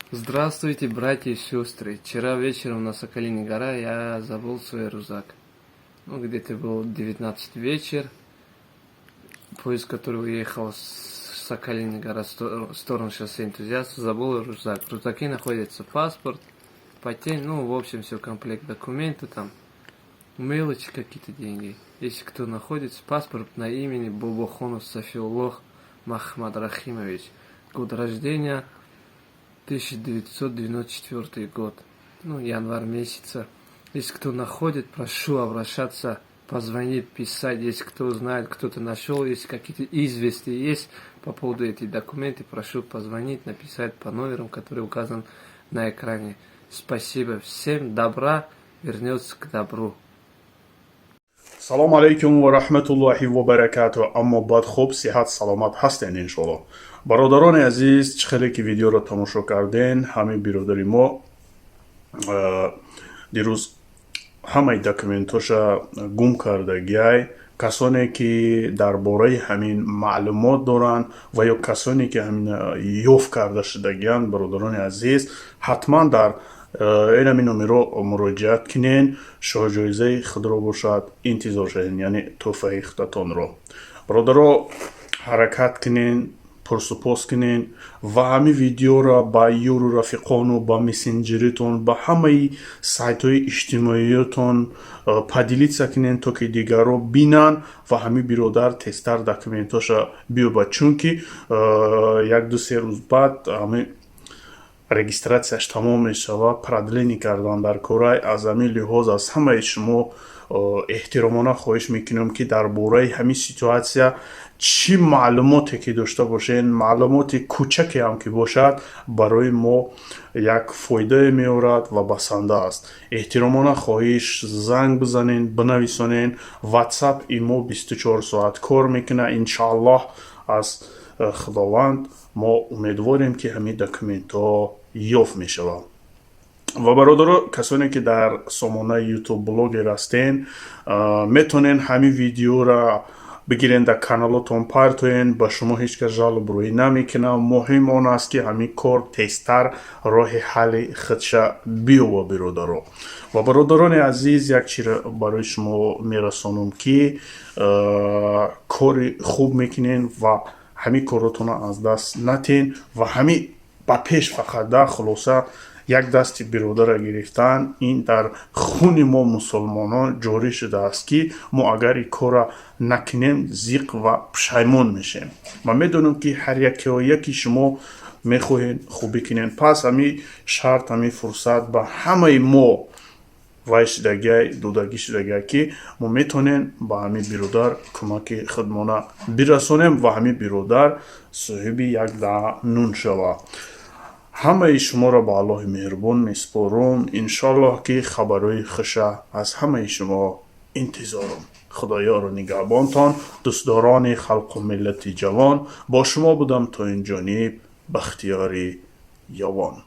Здравствуйте, братья и сестры. Вчера вечером на Соколиной гора я забыл свой рюкзак. Ну, где-то был 19 вечер. Поезд, который уехал с Соколиной гора в сторону шоссе Энтузиаста, забыл рюкзак. В рюкзаке находится паспорт, патент, ну, в общем, все, комплект документы там, мелочи какие-то, деньги. Если кто находится, паспорт на имени Бобохонов Сафиуллох Махмад Рахимович. Год рождения 1994 год, ну, январь месяца. Если кто находит, прошу обращаться, позвонить, писать. Если кто знает, кто-то нашел, если какие-то известия есть по поводу этих документов, прошу позвонить, написать по номерам, который указан на экране. Спасибо. Всем добра, вернется к добру. Салом алейкум ва раҳматуллоҳи ва баракату. Аммо баъд, хуб, сиҳат саломат ҳастен, иншоалло. Бародарони азиз, чӣ хеле ки видеоро тамошо карден, ҳамин биродари мо дирӯз ҳамаи документоша гум кардагиай. Касоне ки дар бораи ҳамин маълумот доранд ва ё касоне ки ҳамин ёфт карда шудагианд, бародарони азиз, ҳатман дар ин ҳамин номеро муроҷиат кунен. Шоҳҷоизаи худро бошад интизор шавед, яъне тӯҳфаи худатонро. Бародаро, ҳаракат кунен, пурсупос кунен ва ҳамин видеоро ба ёру рафиқону ба мессенҷеритон, ба ҳамаи сайтҳои иҷтимоиятон поделиться кунен, то ки дигарро бинанд ва ҳамин биродар тезтар документоша биёбад, чунки 1-2-3 рӯз баъд ҳамин регистрацияш тамом мешавад, продление кардан дар корай. Аз ҳамин лиҳоз аз ҳамаи шумо эҳтиромона хоҳиш мекунем, ки дар бораи ҳамин ситуация чӣ маълумоте ки дошта бошед, маълумоти кӯчаке ҳам ки бошад, барои мо як фоидае меорад ва басанда аст. Эҳтиромона хоҳиш, занг бизанен, бинависонен. Ватсап имо 24 соат кор мекунад. Иншааллоҳ, аз Худованд мо умедворем, ки ҳамин документҳо ёфт мешаванд. Ва бародаро, касоне ки дар сомонаи Ютуб блогер ҳастен, метавонен ҳамин видеоро бигирен, дар каналотон партоен, ба шумо ҳеҷ кас жалоб рӯӣ намекунад. Муҳим он аст, ки ҳамин кор тезтар роҳи ҳалли худша биёба, биродаро. Ва бародарони азиз, як чиро барои шумо мерасонам, ки кори хуб мекунен ва ҳамин коротонро аз даст натен ва ҳамин ба пеш фақат. Да хулоса, як дасти биродарро гирифтан, ин дар хуни мо мусулмонон ҷорӣ шудааст, ки мо агар ин корро накунем, зиқ ва пушаймон мешем. Ман медонам, ки ҳар яки шумо мехоҳед хубӣ кунед. Пас ҳамин шарт, ҳамин фурсат ба ҳамаи мо вай шудагиай, додагӣ шудагиай, ки мо метавонем ба ҳамин биродар кӯмаки худмона бирасонем ва ҳамин биродар соҳиби як даъ нун шавад. Ҳамаи шуморо ба Аллоҳи меҳрубон месупорум. Иншоаллоҳ, ки хабарҳои хуша аз ҳамаи шумо интизорум. Худоёру нигаҳбонтон, дӯстдорони халқу миллати ҷавон. Бо шумо будам то ин ҷониб Бахтиёри Ёвон.